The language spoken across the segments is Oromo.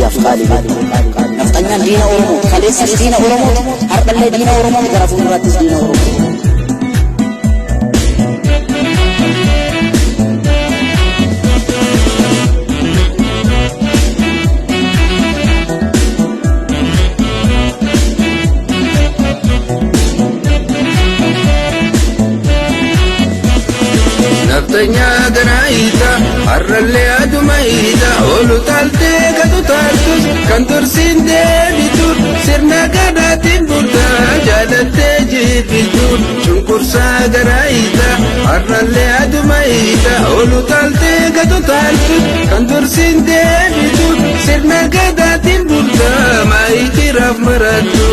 biyyaaf qaalii beeku. Nafxanyaan diina Oromoo, kaleessas diina Oromoo, har'allee diina Oromoo, gara fuulduraattis diina Oromoo. Naftanyaa garaayitaa har'allee adumayitaa olu taaltee gadu taaltus kan tursiin deebitu sirna gadaatiin bultaa jaalattee jibbitu cunqursaa garaayitaa har'allee adumayitaa olu taaltee gadu taaltus kan tursiin deebitu sirna gadaatiin bultaa maayikiraaf marattu.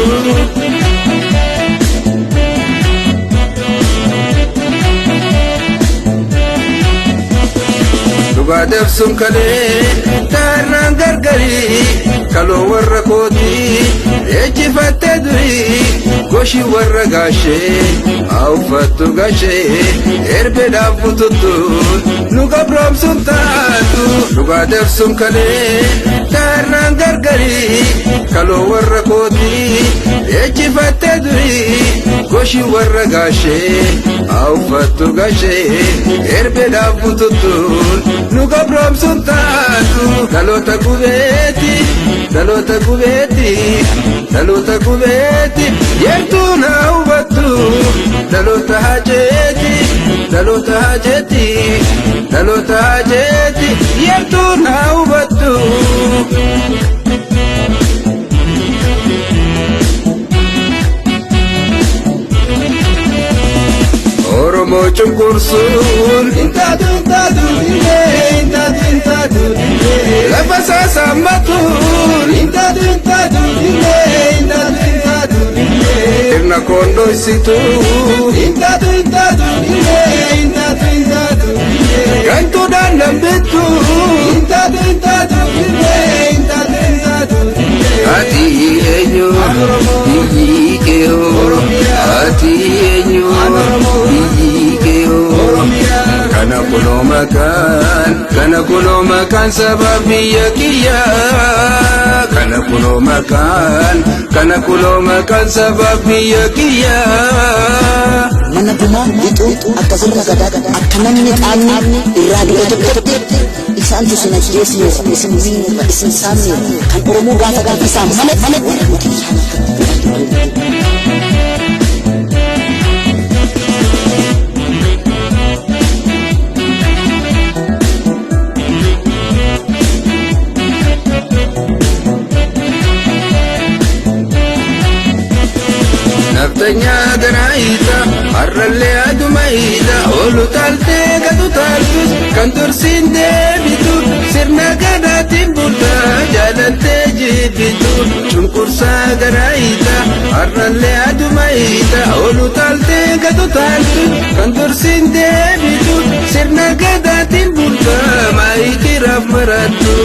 Dhugaa dabsuun kalee taarraan gargarii kaloo warra kootii ejjifattee durii goshi warra gaashee haa uffattu gashee erbeedhaaf bututtuun nu gabroomsuun taatu. Dhugaa dabsuun kalee taarraan gargarii kaloo warra kootii ejjifattee durii goshi warra gaashee haa uffattu gashee erbeedhaaf bututtuun nu gabroomsuun taatu. Dhaloota gubeeti dhaloota gubeeti dhaloota gubeeti yertuu na hubattu dhaloota hajeeti dhaloota hajeeti dhaloota hajeeti yertuu na hubattu. Oromoo cunqursuun Intaatu intaatu diinee intaatu intaatu diinee. lafa saasammatuun Intaatu intaatu diinee intaatu intaatu diinee. sirna koondhoysitu Intaatu intaatu diinee intaatu intaatu diinee. gantuudhaan dambittu Intaatu intaatu diinee intaatu intaatu diinee. ati eenyu biyyi keeoo ati eenyu biyyi keeoo kana kunoo maqaan kana kunoo maqaan saba biyya kiyyaa kana kunoo maqaan kana kunoo maqaan saba biyya kiyyaa. Mana gumaa lixuu akka sirna gadaa akka namni qaamni irraa du'e tokkotti isaantu isin ajjeesneerra isin miineerra isin saamneerra kan Oromoo gaafatan isaan malee nuti isaan akka Naftanyaa garaayitaa har'allee adumayitaa olu taaltee gadu taaltus kan tursiin deebitu sirna gadaatiin bultaa jaalattee jibbitu cunqursaa garaayitaa har'allee adumayitaa olu taaltee gadu taaltus kan tursiin deebitu sirna gadaatiin bultaa maayikiraaf marattu.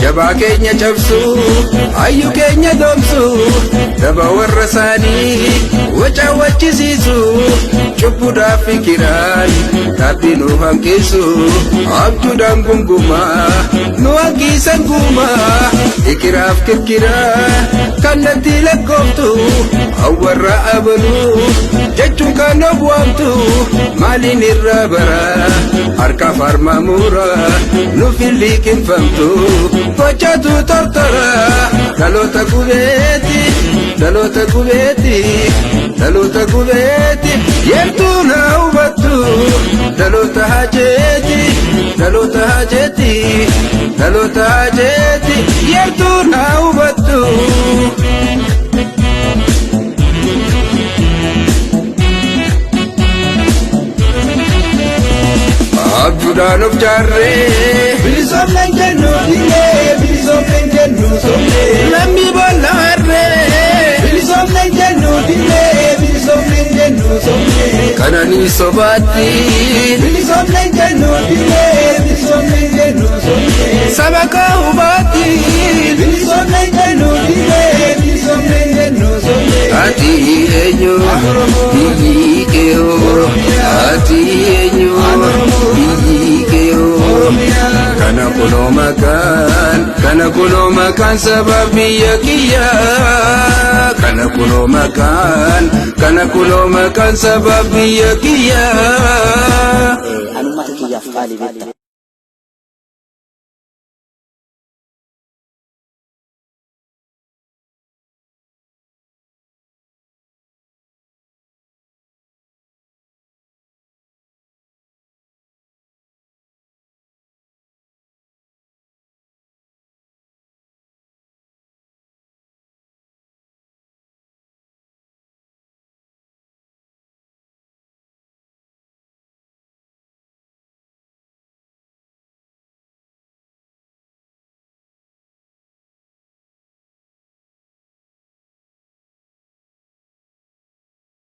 Jabaa keenya cabsu, hayyuu keenya doomsu, daba warra isaanii waca wachisiisu, cubbuudhaaf fikiraan dhaabbii nu hanqisu, abjuudhaan gungumaa nu hanqisan gumaa, ikiraaf kirkiraa kan natti lakkooftu, awwarra abaluu jechuun kan of waamtu, maaliin irra bara harkaaf harma muura nuuf hin liqinfamtu. Gochatu tortora dhaloota gubeeti dhaloota gubeeti dhaloota gubeeti yertuu na hubattu dhaloota hajeeti dhaloota hajeeti dhaloota hajeeti yertuu na hubattu. Abjuudhaan of jaarree Bilisoomne hin jennu diinee bilisoomne hin jennu somnee. lammii boolla harree Bilisoomne hin jennu diinee bilisoomne hin jennu somnee. kananii sobaatti Bilisoomne hin jennu diinee bilisoomne hin jennu somnee. saba koo hubaatti Bilisoomne hin jennu diinee bilisoomne hin jennu somnee. Ati eenyu biyyi kee'oo? Ati eenyu biyyi kee'oo? Kana kunoo maqaan, kana kunoo maqaan saba biyya kiyyaa. Kana kunoo maqaan, kana kunoo maqaan saba biyya kiyyaa. An uummata kiyyaaf qaalii beekta.